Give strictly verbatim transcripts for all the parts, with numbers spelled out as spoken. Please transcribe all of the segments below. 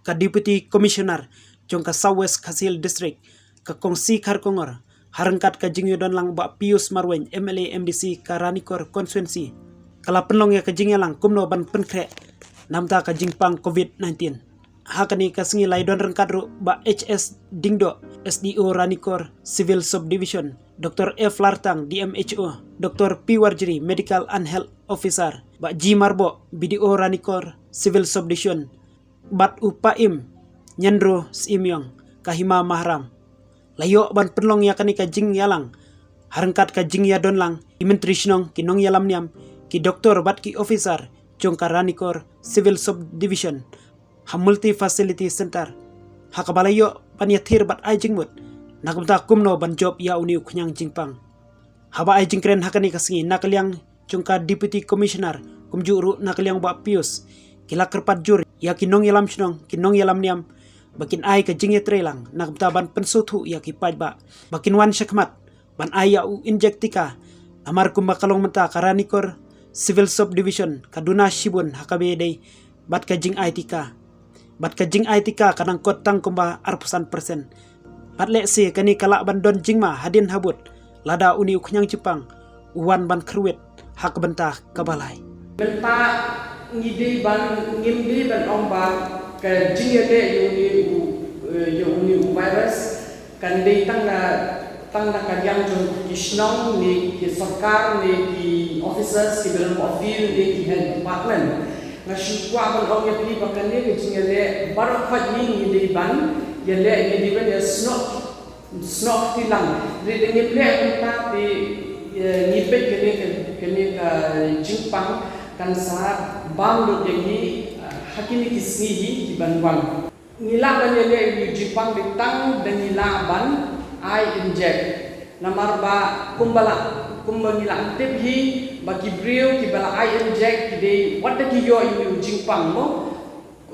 Ka Deputy Commissioner jong ka South West Khasi Hills District, ka Kong C Kharkongor, ha ryngkat ka jingïadonlang Bah Pius Marwein, M L A M D C ka Ranikor Constituency, ka la pynlong ïa ka jingïalang kumno ban pynkhreh namar ka jingpang covid nineteen. Ha kane ka sngi la ïadon ryngkat ruh Bah H S Diengdoh, S D O Ranikor Civil Subdivision, Doctor F Lartang, D M H O, Doctor P Warjri, Medical and Health Officer, Bah G Marboh, B D O Ranikor Civil Subdivision, bad u Paiem Nyandro Syiemiong, ka Hima Maharam. La ïoh ban pynlong ïa kane ka jingïalang ha ryngkat ka jingïadonlang ki myntri shnong, ki nongïalam niam, ki doktor bad ki officer jong ka Ranikor Civil Subdivision ha Multi Facility Center, ha kaba la ïoh ban ïathir bad ai jingmut na ka bynta kumno ban jop ïa une u khñiang jingpang. Haba ai jingkren ha kane ka sngi na ka liang jong ka Deputy Commissioner kumjuh ruh na ka liang Bah Pius, ki la kyrpad jur ïa ki nongïalam shnong, ki nongïalam niam, ba kin ai ka jingïatreilang na ka bynta ban pynsngewthuh ïa ki paidbah ba kin wan shakhmat ban ai ïa u injek tika. Namar kumba ka long mynta, ka Ranikor Civil Subdivision ka duna shibun ha kaba ïadei bad ka jingai tika. Bad ka jingai tika ka dang kot tang kumba arphew san persen. Bad lehse kane ka lah ban don jingma hadien habud lada une u khñiang jingpang u wan ban kyrwit ha ka bynta kaba lai. Mynta ngi dei ban, ngim dei ban ong ba ka jingïaleh ïa une u, eh, ïa une u virus kan dei tang na, tang na ka liang jong ki shnong ne ki sorkar ne ki officers kiba don ha field ne ki health department. Nga shu kwah ban ong ïa phi ba kane ka jingïaleh baroh khoit ngi, ngi dei ban ïaleh, ngi dei ban ïasnoh, snoh kti lang. Hynrei da ngim leh kumta te, eh, ngi peit kane ka, kane ka jingpang kan sa bam lut ïa ngi, eh, ha kine ki sngi hi ki ban wan. Ngi lah ban ïaleh ïa u jingpang dei tang da ngi lah ban ai injek. Namar ba kumba lah, kumba ngi lah tip hi ba ki briew kiba la ai injek ki dei wat da ki ïoh ïa u jingpang mo.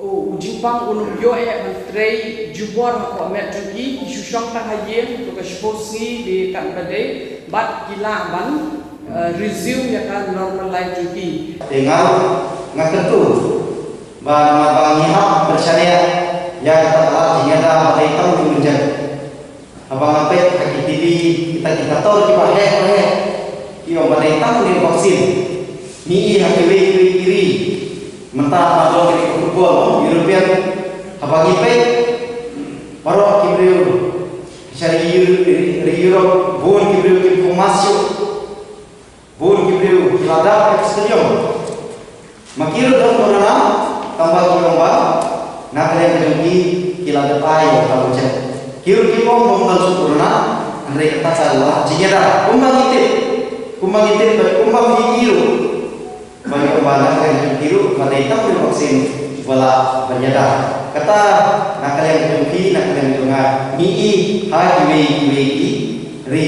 U, u jingpang un ym ïoh eh ban trei jubor hapoh met jong ki, ki shu shong tang ha ïing, to ka shiphew sngi dei katba dei, bad ki lah ban, eh, resume ïa ka normal life jong ki. Te nga, nga kyntu ba, ba ngi hap ban shaniah ïa kata ka lad jingïada ba dei tang u injek. Haba nga peit ha ki T V, kita ki doctor kiba heh ba heh ki ong ba dei tang une u vaccine. Ngi i ha kiwei kiwei ki ri mynta, haba don kine ki football, no, European, haba ngi peit baroh ki briew sha ri Eu-, ri, ri Europe, bun ki briew ki performance shuh. Bun ki briew ki la dap ha ki stadium. Ma ki ruh don corona, tangba ki ong ba na ka liang ka jong ki, ki la dep ai ïa ka injek. Ki ruh ki ong ba ym don shuh corona, hynrei kata ka la jingïada. Kumba ngi tip, kumba ngi tip bad kumba ngi i ruh, ba ngi ong ba na ka liang ka jong ki ruh ba dei tang u vaccine ba lah ban ïada. Kata na ka liang ka jong ki, na ka liang ka jong nga, ngi i ha kiwei kiwei ki ri.